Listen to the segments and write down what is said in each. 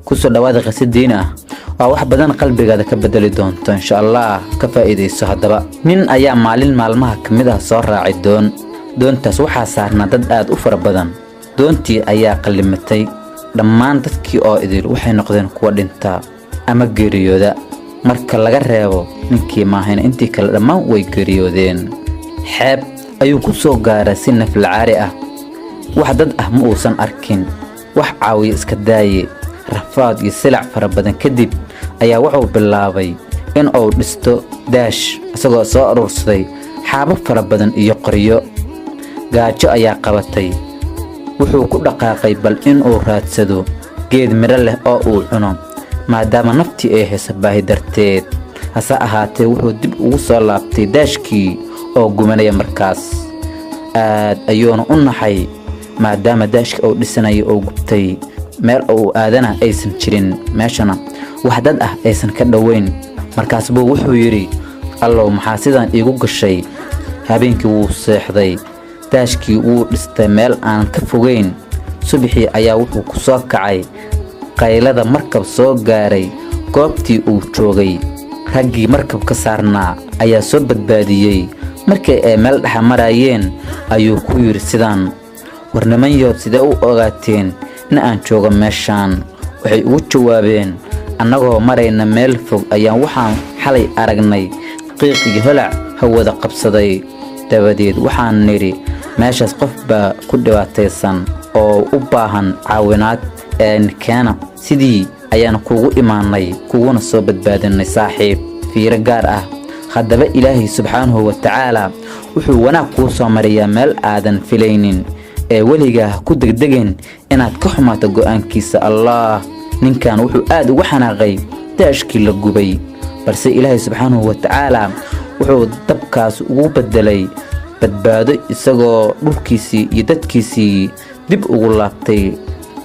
Kusoo dhawaada qisa diini ah waa wax badan qalbigaada ka bedeli doonto, insha Allah. Ka faa'iidayso. Haddaba, nin ayaa maalin maalmaha ka mid ah soo raacay doon. Doontaas waxaa saarnaa dad aad u fara badan. Doontii ayaa qallimatay. Dhammaan dadkii oo idil waxay noqdeen kuwa dhinta ama geeriyooda, marka laga reebo ninkii maahayna, intii kale dhammaan way geeriyoodeen. Xeeb ayuu ku soo gaaray si naflacaari ah. Wax dad ah ma uusan arkin, wax caawiya iska daaye. Rafaad iyo silac fara badan kadib ayaa wuxuu bilaabay in uu dhisto daash, isagoo soo aruursaday xaabo fara badan iyo qoryo. Gaajo ayaa qabatay. Wuxuu ku dhaqaaqay bal inuu raadsado geed midho leh oo uu cuno, maadaama naftii ay hayso baahi darteed. Hase ahaatee, wuxuu dib ugu soo laabtay daashkii oo gumanaya. Markaas aad ayuuna u naxay, maadaama daashka uu dhisanaya oo gubtay, meel uu aadana aysan jirin, meeshana wax dad ah aysan ka dhoweyn. Markaas buu wuxuu yidhi: "Allow, maxaa sidan iigu gashay?" Habeenkii wuu seexday. Daashkii wuu dhistay meel aan ka fogeyn. Subaxii ayaa wuxuu ku soo kacay qaylada markab soo gaaray goobtii uu joogay. Raggii markab ka saarnaa ayaa soo badbaadiyey. Markii ay meel dhexa marayeen ayuu ku yidhi sidaan: "War nimanyood, sidee u ogaateen in aan joogo meeshaan?" Waxay ugu jawaabeen: "Annagoo marayna meel fog ayaan waxaan xalay aragnay qiiq iyo holac hawada qabsaday. Dabadeed waxaan nidhi meeshaas qof baa ku dhibaataysan oo u baahan caawinaad een keena. Sidii ayaan kugu imaanay, kuguna soo badbaadinay." Saaxiib, fiiro gaar ah. Haddaba, Ilaahay subxaanahu wa tacaalaa wuxuu wanaag kuu soo mariyaa meel aadan filaynin, ee weligaa ha ku degdegin inaad ka xumaato go'aankiisa Allah. Ninkan wuxuu aad ugu xanaaqay daashkii la gubay, balse Ilaahay subxaanahu wa tacaalaa wuxuu dabkaas ugu beddelay badbaado, isagoo dhulkiisii iyo dadkiisii dib ugu laabtay,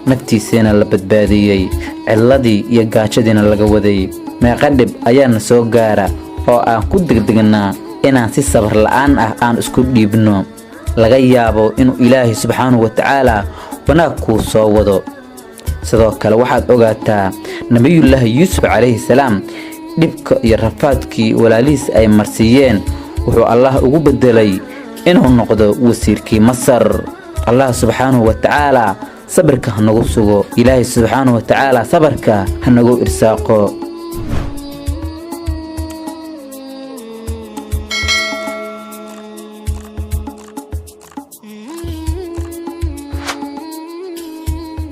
naftiisiina la badbaadiyey, cidladii iyo gaajadiina laga waday. Meeqa dhib ayaana soo gaara oo aan ku degdegnaa inaan si sabar la'aan ah aan isku dhiibno? Laga yaabo inuu Ilaahay subxaanahu wa tacaalaa wanaag kuu soo wado. Sidoo kale, waxaad ogaataa Nebiyullaahi Yuusuf calayhi salaam dhibka iyo rafaadkii walaalihiis ay marsiiyeen wuxuu Allah ugu beddelay inuu noqdo wasiirkii Masar. Allah subxaanahu wa tacaalaa sabirka ha nagu sugo. Ilaahay subxaanahu wa tacaalaa sabarka ha nagu irsaaqo.